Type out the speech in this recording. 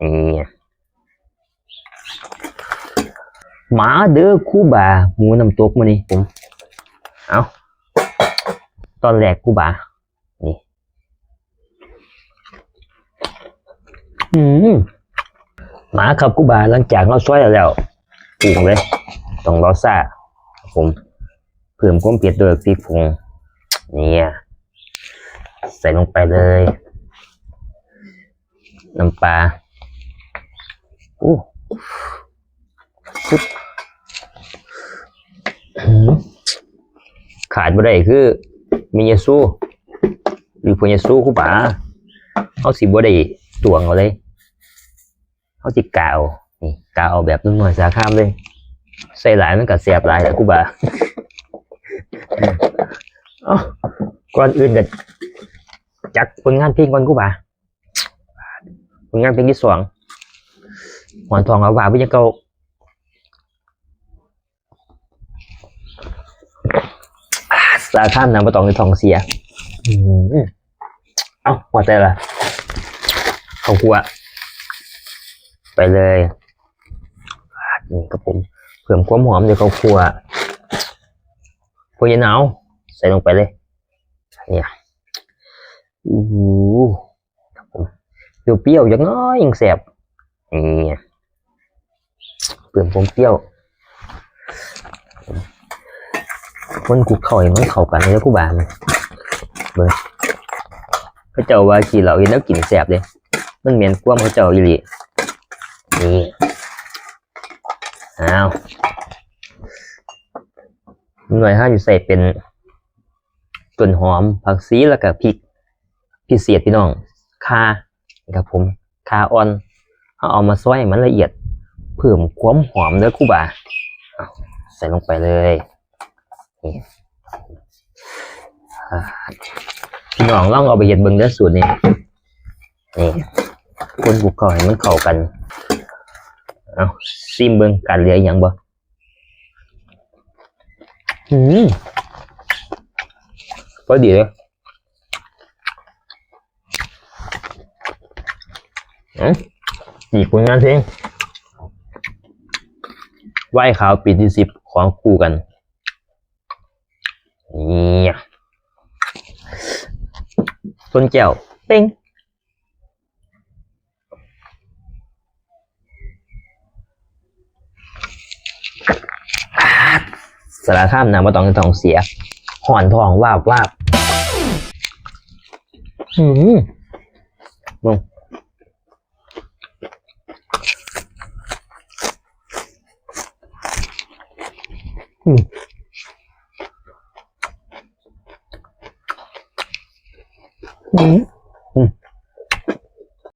ນີ້ ມາເດີຄູບາ ໝູນ້ຳຕົກມື້ນີ້ ເອົ້າ ຕອນແລກຄູບາ ນີ້ ອືມ ມາຄັບຄູບາ ຫຼັງຈາກເຮົາຊອຍແລ້ວ ປຸງເລີຍ ຕ້ອງລໍຊ້າ ຜົມ ເພີ່ມຄວາມເຜັດດ້ວຍພິກຜົງ ນີ້ ໃສ່ລົງໄປເລີຍ ນ້ຳປາ ໂອ້ ຊຶບ ອືມ ຂາດບໍ່ໄດ້ຄືແມ່ເຢຊູ ຫຼືພໍ່ເຢຊູຄູບາ ເຮົາຊິບໍ່ໄດ້ຕວງເອົາເລີຍ ເຮົາຊິກາເອົາ ນີ້ ກາເອົາແບບໜຸ່ມນ້ອຍສາຄາມເລີຍ ໃສ່ຫຼາຍມັນກໍແຊບຫຼາຍແຫຼະຄູບາ ເອົ້າ ກ່ອນອື່ນກໍຈັດຜົນງານເພງກ່ອນຄູບາ ຜົນງານເພງທີສອງ ຫອນທ້ອງອາວາບຄືຫຍັງເກົ່າ ສາຄາມນຳບໍ່ຕ້ອງໃຫ້ທ້ອງເສຍ ອືມ ເອົ້າ ວ່າແຕ່ລະ ເຂົ້າຂົ້ວ ໄປເລີຍ ນີ້ຄັບຜົມ ເພີ່ມຄວາມຫອມດ້ວຍເຂົ້າຂົ້ວ ໂອ້ຍ ໜາວ ໃສ່ລົງໄປເລີຍ ນີ້ ໂອ້ ຄັບຜົມ ປ່ຽວໆ ຈັກໜ້ອຍຈັ່ງແຊບ ນີ້ ເພີ່ມຄວາມປ່ຽວ ຄົນຄຸກເຂົ້າໃຫ້ມັນເຂົ້າກັນເດີຄູບາ ເບິ່ງ ເຂົາເຈົ້າວ່າຂີ້ເຫຼົ້າເຮັດແນວກິນແຊບເດ້ ມັນແມ່ນຄວາມເຂົາເຈົ້າອີ່ຫຼີ ນີ້ ອ້າວ ໜ່ວຍເຮົາຊິໃສ່ເປັນຕົ້ນຫອມ ຜັກຊີ ແລ້ວກະພິກ ພິເສດພີ່ນ້ອງ ຂ່າ ນີ້ຄັບຜົມ ຂ່າອ່ອນ ເຮົາເອົາມາຊອຍໃຫ້ມັນລະອຽດ ເພີ່ມຄວາມຫອມເດີຄູບາ ເອົາ ໃສ່ລົງໄປເລີຍ ນີ້ ອ່າ ພີ່ນ້ອງລອງເອົາໄປເຮັດເບິ່ງເດີສູດນີ້ ນີ້ ຄົນຄຸກເຂົ້າໃຫ້ມັນເຂົ້າກັນ ເອົາ ຊີມເບິ່ງ ຂາດເຫຼືອອີ່ຫຍັງບໍ່? ອືມ ພໍດີເລີຍ ອືມ ອີກຜົນງານເພງ ວາຍຂາວປີທີສິບ ຂອງຄູ່ກັນ ນີ້ ຊົນແກ້ວ ເປັງ. ສາລາຄາມນະ ບໍ່ຕ້ອງເຮັດທ້ອງເສຍ ຮ້ອນທ້ອງວາບໆ ອືມ ເບິ່ງ ອືມ ອືມ.